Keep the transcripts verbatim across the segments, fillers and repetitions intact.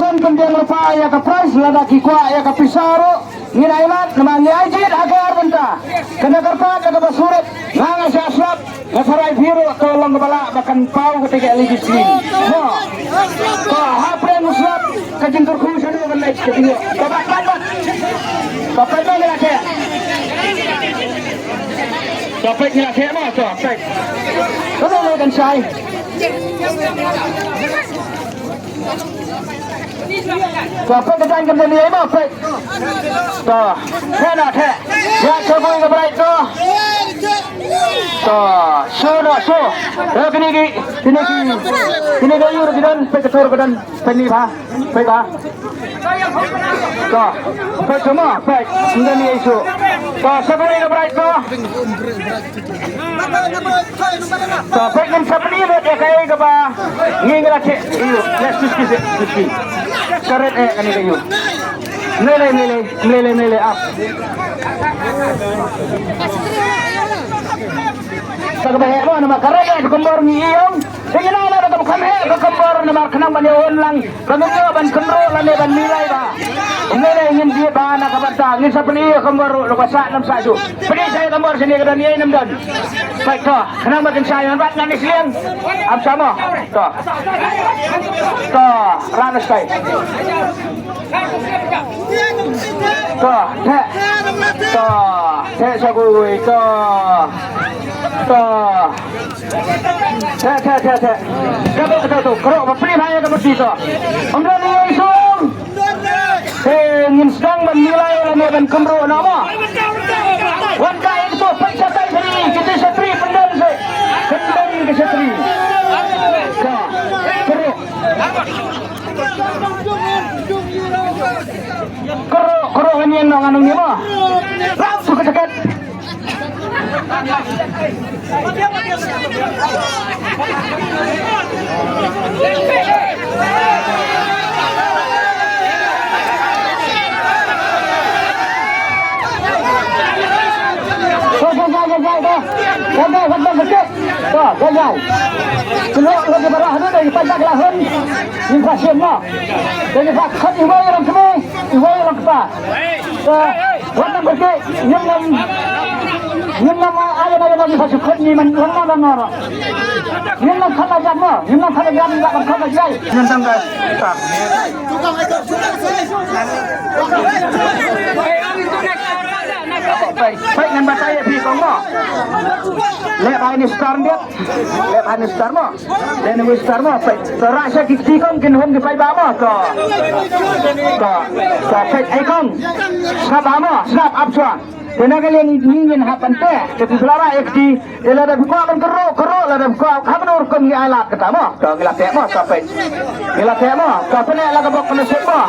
Pynbiang lypa ïa ka prize lada ki kwah ïa ka pisa ruh ngin ai lad namar ngi ai jied ha ka ar bynta. Kane kyrpad da kaba surit nga nga shah slap nga tharai phi ruh to long kaba lah ba kan paw kata ka L E D screen. Mo. To hapdeng u slap ka jingkyrkhu shano ban leit ka jingïoh. To bat bat bat. To peit ma ngi la theh. To peit ngi la theh mo to peit. Kano lo kan shai. To peit ka jan kan dei mo peit. To theh na theh. Ïa ka bui ka bright to. To shu na shu. Eh kine ki kine ki kine ki ïur ki don peit ka tur ka don peit ni ba peit ba. To peit tu mo peit. Ngan ni isu. To shu ka bui ka bright to. To peit ngin sa pyni lut ïa kaei kaba ngi ngi la theh. Ïu, let's fifty fifty. Ka ret eh kane ka ïu. Mlei lei mlei lei mlei lei mlei lei ap. Sa kaba heh mo namar ka ret eh ka kombor ngi ïong. Te ngi nang la da ka kham heh ka kombor namar khnang ban ïoh un lang. Ba ngin ïoh ban kynroh lane ban milai ba. Ngin ïa ngin dih ba na ka bynta ngin sa pyni ïa ka mor ruh lukasa nam sa ju. Pyni sa ïa ka mor sini ka don ïa nam don. Peit to khnang ba kin sa ïa ban ngan isliang. Am sa mo. To. To ran stai. To theh. To theh sa gui to. To. Theh, theh, theh, theh. Ka ba ka tu, ka ro ba pri na ya ka ba ti to. Ym don ni sung. He ngin sdang ban milai la ne ban kynroh na ma. Wan ka itu pek sa tai sri, kita sa tri pendam se. Pendam ke sa tri. Ka, kynroh. Kynroh, kynroh ngan ïeng nong anong ni ma. Langsung ke jaket. Gai, gai, gai, gai, gai. Gai, gai, gai, gai, gai. To, gai, gai. Kelo lagi barah tu dari pandak lahun. Ni pasien mo. Dari pakat iwai orang kene, iwai orang kepa. To, Wat nang berke, ngim ngam, ngim ngam, ah, ayo, ayo, ayo, shu khot ni man, lang na, lang na. Ngim ngam khat la jam mo, ngim ngam khat la jam, ngim ngam khat la jai. Ngim ngam khat la jam. Peit, peit ngan batai ïa phi kong mo. Leh bai ni star biat. Leh bai ni star mo. Leh ni star mo. Peit. To rah sha ki kti kong kin hum ki paidbah mo. To. To. To peit ai kong. Sngap mo. Sngap ap shuwa. Te na ka liang ngi ngin hap ban teh, te phi la rah ïa kti, te lada phi kwah ban kyrroh, kyrroh, lada phi kwah, hap ban ur kum ngi ai lad kata mo. To ngi la teh mo, to peit. Ngi la teh mo, to pyneh la ka bok pyneh sep mo.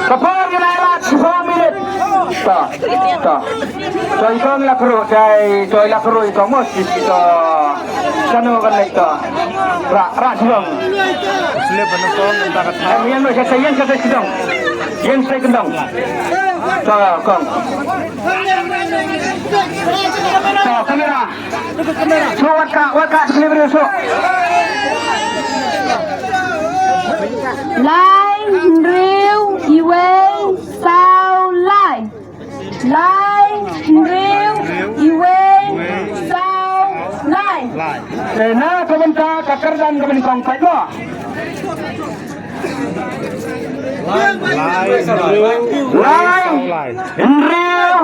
Ka por ngi la ai lad, shiphew minit. To, to. To ito ngi la kyrroh, to ito ngi la kyrroh ito mo, to. Shano kan leit to. Rah, rah shibang. Slip ban tong, ta ka tha. Em, ïeng mo, sha, ïeng sha, sha, sha, ïeng sha, sha. To, kong. To, kamera. Shu wat ka, wat ka, shu kamera, shu. Lai, hynriew, iwei, saw, lai. Lai, hynriew, iwei, saw, lai. Te na ka bynta ka kyrdan ka nyngkong peit mo. Lai, hynriew,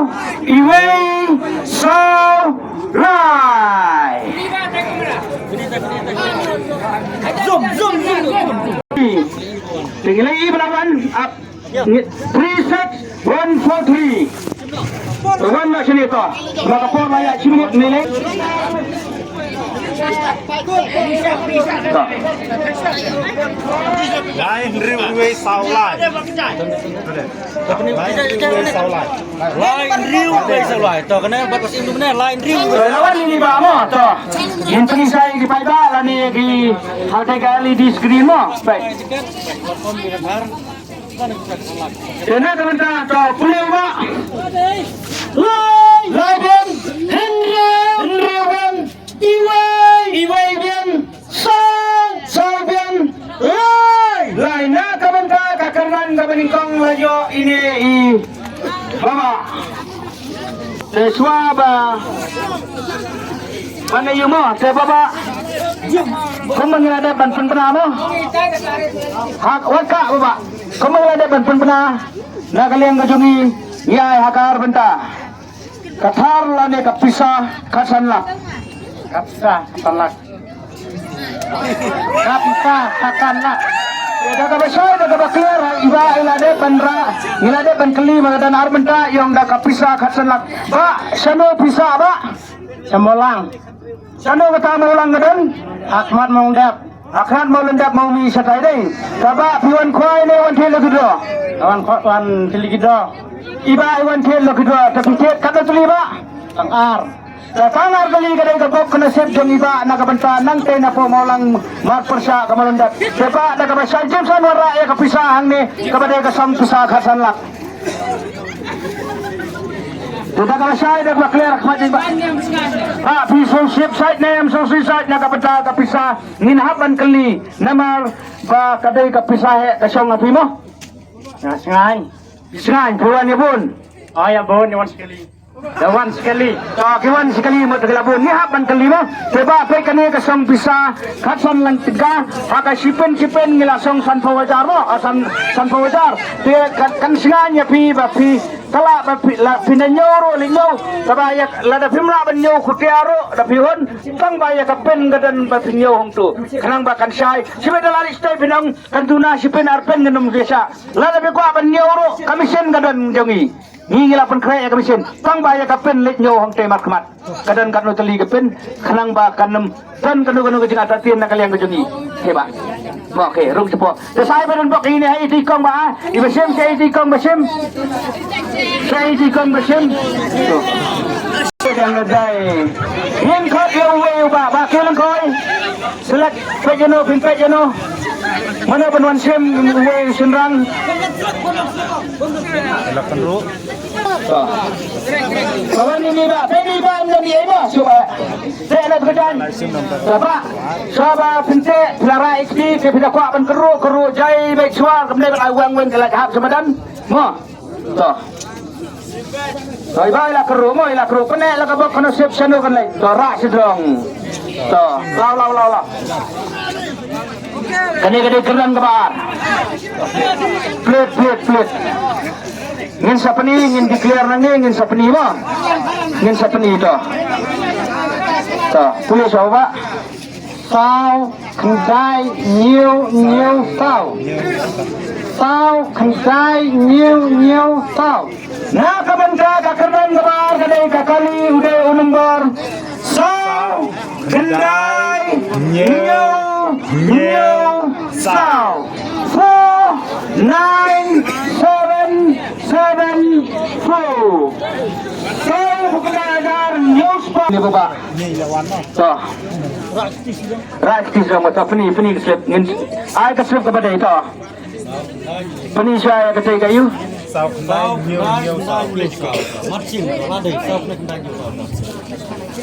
iwei, saw, lai. Zoom, zoom, zoom, zoom. Te ngi la ïohi ba la wan ap. Three six one four three. Wan na sini to. Ba ka por la ïa shi minit ni le. To. Lai hynriew iwei saw lai. Lai hynriew iwei saw lai. Lai hynriew iwei saw lai. To kane ba ka sim tu ne lai hynriew iwei. To la wan ni ba mo to. Ngin pynshai ki paidbah lane ki ha te ka L E D screen mo. Peit. Te na ka bynta to pule ba. Lai. Lai biang. Hynriew. Hynriew biang. Iwei. Iwei biang. Saw. Saw biang. Lai. Lai na ka bynta Kaba nyngkong la ïoh ine i Baba. Te shuwa ba ban ïa mo te Baba. Kumba ngi la dep ban pynbna mo. Ha wat ka Baba. Kumba ngi la dep ban pynbna na ka liang ka jong ngi, ngi ai ha ka ar bynta. Ka thar lane ka pisa khatsan lak. Ka pisa khatsan lak. Ka pisa khatsan lak. Da kaba shai da kaba clear ha, i Bah i la dep ban rah, i la dep ban kylli ma ka don ar bynta ïong da ka pisa khatsan lak. Bah, shano pisa Bah? Sha Mawlang. Shano kata Mawlang ka don? Ha khmat Mawlyndet. Ha khmat Mawlyndet Mawmih shatai dei. Te Bah phi wan khwai ne wan thied lucky draw? Wan khwai, wan thied lucky draw. I Bah i wan thied lucky draw, te phi thied katno tylli Bah? Tang ar. Te tang ar tylli ka dei ka bok ka nasib jong i Bah na ka bynta nangtei na poh Mawlang marpyrshah ka Mawlyndet. Te Bah da kaba shai Jameson wanrah ïa ka pisa hangne kaba dei ka song pisa khatsan lak. Te da kaba shai da kaba clear khmat jong i Bah. Bah phi sngewsih sait ne em sngewsih sait na ka bynta ka pisa. Ngin hap ban kylli namar ba ka dei ka pisa heh ka shong ha phi mo. Nga sngai. Sngai phi wan ïa bun. Ai ïa bun ïa wan skali. Ïa wan skali. To ki wan skali mo te ki la bun. Ngi hap ban kylli mo. Te Bah peit kane ka song pisa khatsan lak tyngka ha ka shiphew shiphew ngi la song sanphew hajar mo. Ah, san sanphew hajar. Te kan, kan sngai ïa phi ba phi Kala ba phi, la phi na ñiew ruh leit ñiew. Kaba ïa lada phim lah ban ñiew khutia ruh da phi hun. Tang ba ïa ka pin ka don ba phi ñiew hangto. Khnang ba kan shai. Shibit da la leit stai phi nang kan duna shi pin ar pin kan ym biasa. Lada phi kwah ban ñiew ruh ka machine ka don jong ngi. Ngi ngi la pynkhreh ïa ka machine. Tang ba ïa ka pin leit ñiew hangtei markhmat. Ka don katno tylli ka pin, khnang ba kan ym don kano kano ka jingartatien na ka liang ka jong ngi. Te Bah. Mo, okay, rung shapoh. Te sa ai ba don bok ine ha iti kong Bah, ah. I Bah Shim, sa iti kong Bah Shim. Sa iti kong Bah Shim. To. Dang la dai. Ngin khot ïa uwei u Bah, Bah Kiw Lyngkhoi. Select peit ïa no, phin peit ïa no. Mano ban wan shim uwei u shynrang. Silakan, Bro. To. Kawan ini Bah, peit ni Bah, ym don ei Bah, shuwa. Te na tu ka jan. Shuwa Bah. Shuwa Bah, pynte, pynara ikti, te pynda kwah ban kyrru, kyrru jai beit shuwa, kam dei ban ai weng weng ka la hap sha madan. Mo. To. To, i Bah i la kyrru, mo, i la kyrru. Pyneh la ka bok ka nasib shano kan leit. To, rah shadrong. To, law, law, law, law. Kane ka dei kyrdan kaba ar. Plit, plit, plit. Ngin sa pyni, ngin declare nangne, ngin sa pyni mo. Ngin sa pyni to. To, pule shuwa Bah. Saw khyndai hynñiew hynñiew saw. Saw khyndai hynñiew hynñiew saw. Na ka bynta ka kyrdan kaba ar ka dei ka kali u dei u nombor saw khyndai hynñiew hynñiew saw. Four nine seven seven four. Saw khyndai hajar hynñiew spah. Ni baba. To. Right, please, to pyni, pyni ka slip. Ngin ai ka slip kaba dei to. Pyni shuwa ïa katei ka ïu.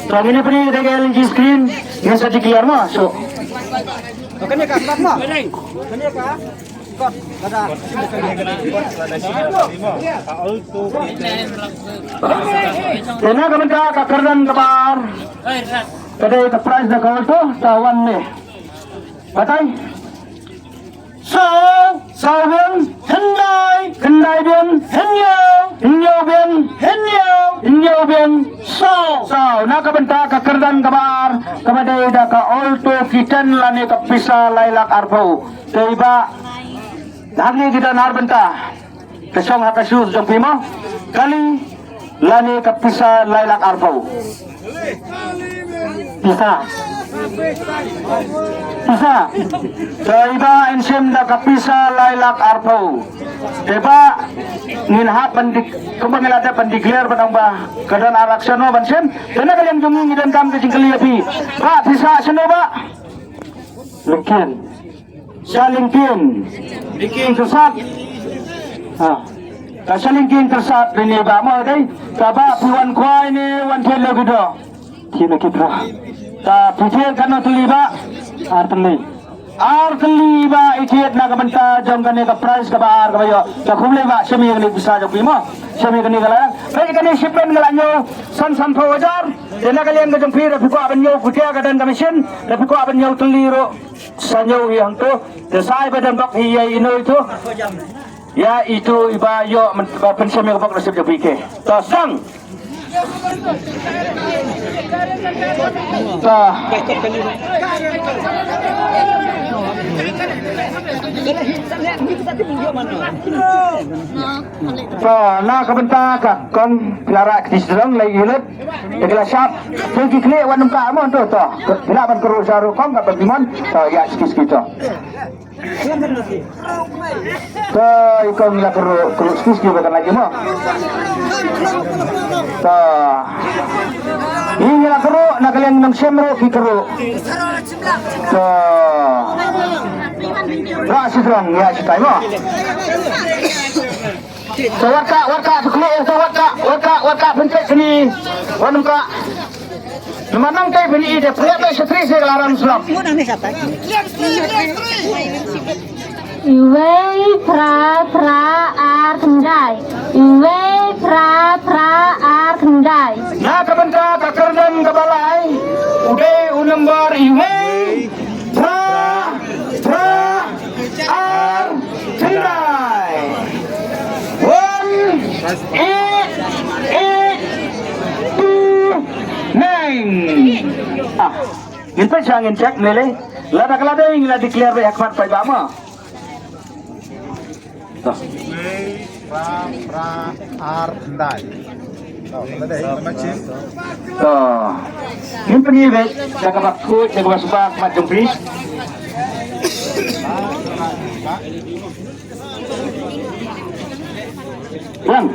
To ngin pyni katei ka L N G screen. Ngin sa declare mo. So. Kane ka, kat mo. Kane ka. Te na ka bynta ka kyrdan kaba ar. Ka dei ka prize da ka Alto, ta wan ne. Batai. Saw, saw biang, khyndai, khyndai biang, hynñiew, hynñiew biang, hynñiew, hynñiew biang, saw. Saw, na ka bynta ka kyrdan kaba ar, kaba dei da ka Alto K ten lane ka pisa lai lak arphew. Te i Bah, hangne ki don ar bynta. Ka shong ha ka shoes jong phi mo. Kali lane ka pisa lai lak arphew. Pisa. Pisa. Te i Bah in shim da ka pisa lai lak arphew. Te Bah ngin hap ban dik, kumba ngi la dep ban declare ba dang ba ka don ar lak shano ban shim. Te na ka liang jong ngi ngi donkam ka jingkylli ïa phi. Bah pisa shano Bah? Lyngkien. Sha Lyngkien. Lyngkien Kyrsat. Ha. Ka sha Lyngkien Kyrsat ri ne Bah mo dei. Kaba phi wan khwai ne wan thied lucky draw? Thied lucky draw. Ka phi thied katno tylli Bah? Ar tylli. Ar tylli ba i thied na ka bynta jong kane ka prize kaba ar kaba ïoh. Ka khublei ba shem ïa kane ka pisa jong phi mo. Shem ïa kane ka la. Peit kane shipment ka la ñiew san sanphew hajar. Te na ka liang ka jong phi da phi kwah ban ñiew kutia ka don ka machine. Da phi kwah ban ñiew tylli ruh sa ñiew hi hangto. Te sa ai ba don bok hi ïa ino ito. Ïa itu iba ïoh men-, ba pynshem ïa ka bok nasib jong phi ke. To sang. To. To, na ka bynta ka kong phi la rah kti sdang lai ilut. Te ki la shap. Te ki khlieh wat nym ka mon to to. Phi lah ban kyrhuh sha ruh kong kaba phi mon. To ïa ski ski to. To, i kong la kyrhuh, kyrhuh ski ski ba kan lagi mo. To. I la kyrhuh, na ka liang nongshim ruh ki kyrhuh. To. Rah shi sdang, ïa shi tai mo. To, wat ka, wat ka, to khleh, to wat ka, wat ka, wat ka, pynpeit sini. Wat nym ka. Namar nangta phin ïohi de, pynïap beit shatri sha ka laram slap. Iwei, phra, phra, ar, khyndai. Iwei, phra, phra, ar, khyndai. Na ka bynta ka kyrdan kaba lai, u dei u nombar iwei, phra, phra, ar, khyndai. One eight eight two nine. Ah, ngin peit sha ngin check ne le. Lada ka la dei ngi la declare beit ha khmat paidbah mo. To. Phra, phra, ar, khyndai. To, ka la dei, ka la matching. To. Ngin pyni beit da kaba khuid, da kaba suba, khmat jong phi. Wan.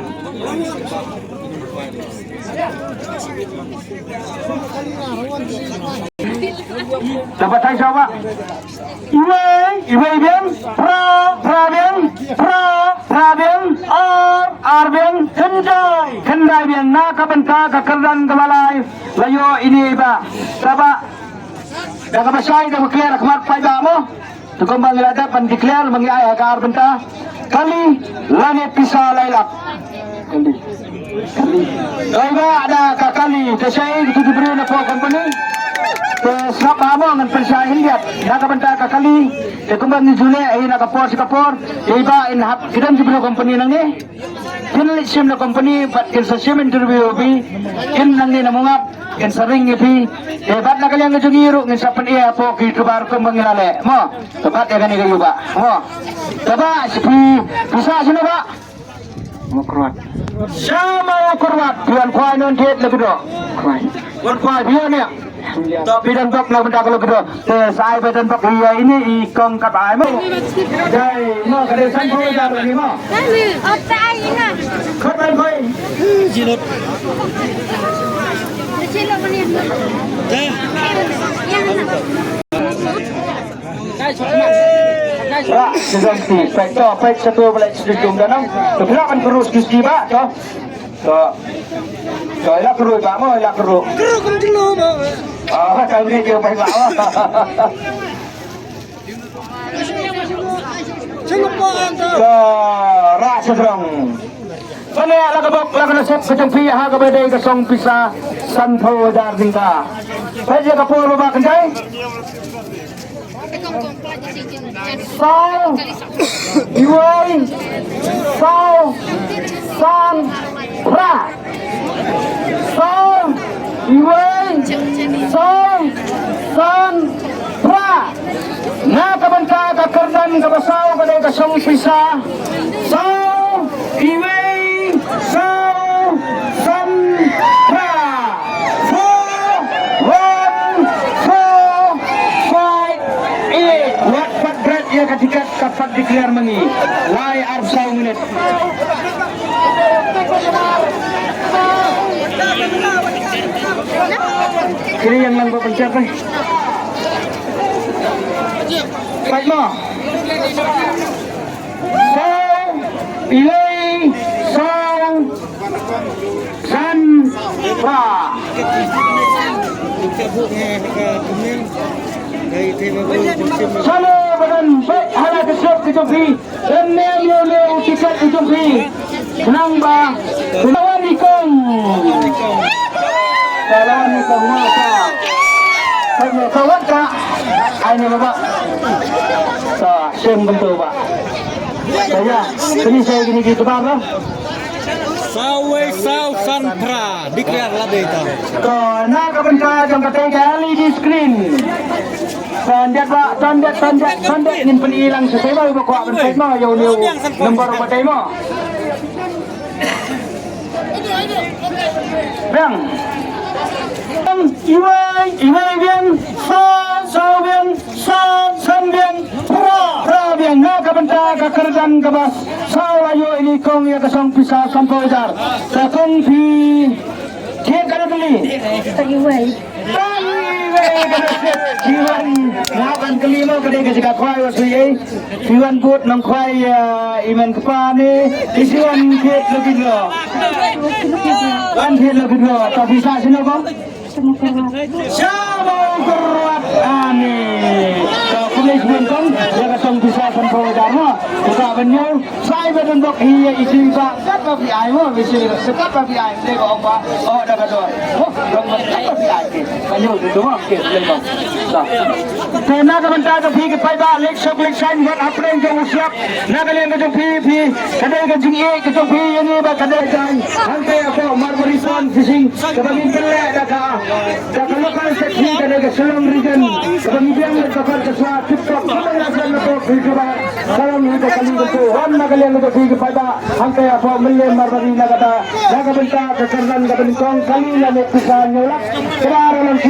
Dapat hai siapa? Iwei, iwei biang, phra, phra biang, phra, phra biang, ar, ar biang, khyndai, khyndai biang. Na ka bynta ka kyrdan kaba lai la ïoh ine iba. Kaba da kaba shai da kaba clear khmat paidbah mo. Te kumba ngi la dep ban declare ma ngi ai ha ka ar bynta. Kali lane pisa lai lak. Kali. Kali. Doi ba da ka kali te shai ki ki briew na por company. Te sngap ba mo ngan pynshai hyndiat na ka bynta ka kali. Te kumba ngi ju leh hi na ka por sha ka por. Dei ba in hap ki don ki briew company nangne. Kin leit shim na company bad kin sa shim interview ïa phi. Kin nangne na Mongap kin sa ring ïa phi. Te bad na ka liang ka jong ngi ruh ngin sa pyn-i hapoh ki YouTuber kumba ngi la leh mo. Te bad ïa kane ka ïuh ba mo. Te ba shi phi pisa shano ba. Mawkyrwat. Sha Mawkyrwat phi wan khwai non thied la kdoh. Khwai. Wan khwai phi wan ïa. To phi don bok na bynta ka la kdoh. Te sa ai ba don bok ïa ine i kong kat ai mo. Dei mo ka dei san phew hajar ïa ni mo. Kat ban khoi. Jilot. Jilot mani. Dei. Ba, sejam ti, pek to, pek satu balik sejum danang. To phi lah ban kyrhuh ski ski ba to. To. To ila kyrhuh ba mo, ila kyrhuh. Kyrhuh kum jelo ba. Ah, kami dia pek ba. Sino pa anta? To, rah sejrong. Pynïaid la ka bok la ka nasib ka jong phi ha kaba dei ka song pisa san phew hajar tyngka. Peit ïa ka por ba kynjai. Saw, iwei, saw, san, phra. Saw, iwei, saw, san, phra. Na ka bynta ka kyrdan kaba saw ka dei ka song pisa. Saw, iwei, saw, san, phra. Four, one, four, five, eight. Wat pat bret ïa ka tiket ka pat declare ma ngi. Lai ar saw minit. Kini yang lang ba pencet ni. Peit mo. Saw, iwei, saw, san, phra. Salo ba don bad ha la ka shop ka jong phi. Lem ne ïa u tiket ka jong phi. Nang ba. Ka la wan i kong. Ka la wan i kong ma ka. Ka wan ka. Ai ne ba. Sa shem bentuk ba. Sa ya. Kini saya kini kita ba. Saw wei saw san phra, declare la dei ta. To, na ka bynta jong ka tei ka L E D screen. Ton det ba, ton det, ton det, ton det, ngin pyni lang sa tei ba, ba kwah ban peit mo, ïa u number ba tei mo. Biang. Iwei, iwei biang, saw, saw biang, san, san biang, phra, phra biang. Na ka bynta ka kyrdan kaba saw la ïoh i kong ïa ka song pisa sanphew hajar. Te kong phi thied katno tylli? Tang iwei. Tang iwei ka dei. Phi wan, nga ban kylli mo ka dei ka jaka khwai wa sui ei. Phi wan bud nongkhwai ïa i men kpa ne. Phi wan thied lucky draw. Wan thied lucky draw. Ta pisa sino kong? Sha Mawkyrwat. Ani. Ka police bun kong, ïa ka song pisa sanphew hajar mo. Ka ban ñiew, sai ba don bok hi ïa i sui ba, kat ba phi ai mo, bi sui, kat ba phi ai, dei ba ong ba, oh, da ka dor. Oh, dong ba, kat ba phi ai, ke. Ka ñiew tu mo, ke, dei ba. Te na ka bynta ka phi ki paidbah, leit shop leit shaiñ, wat hapdeng jong u shop. Na ka liang ka jong phi, phi, ka dei ka jingïeit ka jong phi, ïa ni ba ka dei jaiñ. Hangta ïa ka Marbury Pond Fishing, kaba ngin pynleh da ka, da ka local section, ka dei ka Shillong Region, kaba ngi biang da ka Kyrpang ka swa, tip top, kaba ngi biang da ka Kyrpang, ka long hi ka kali ka tu, wan na ka liang ka jong phi ki paidbah, hangta ïa ka Marbury na ka da, na ka bynta ka kyrdan ka bynta kong kali la ne pisa ñiew lak, kaba ra long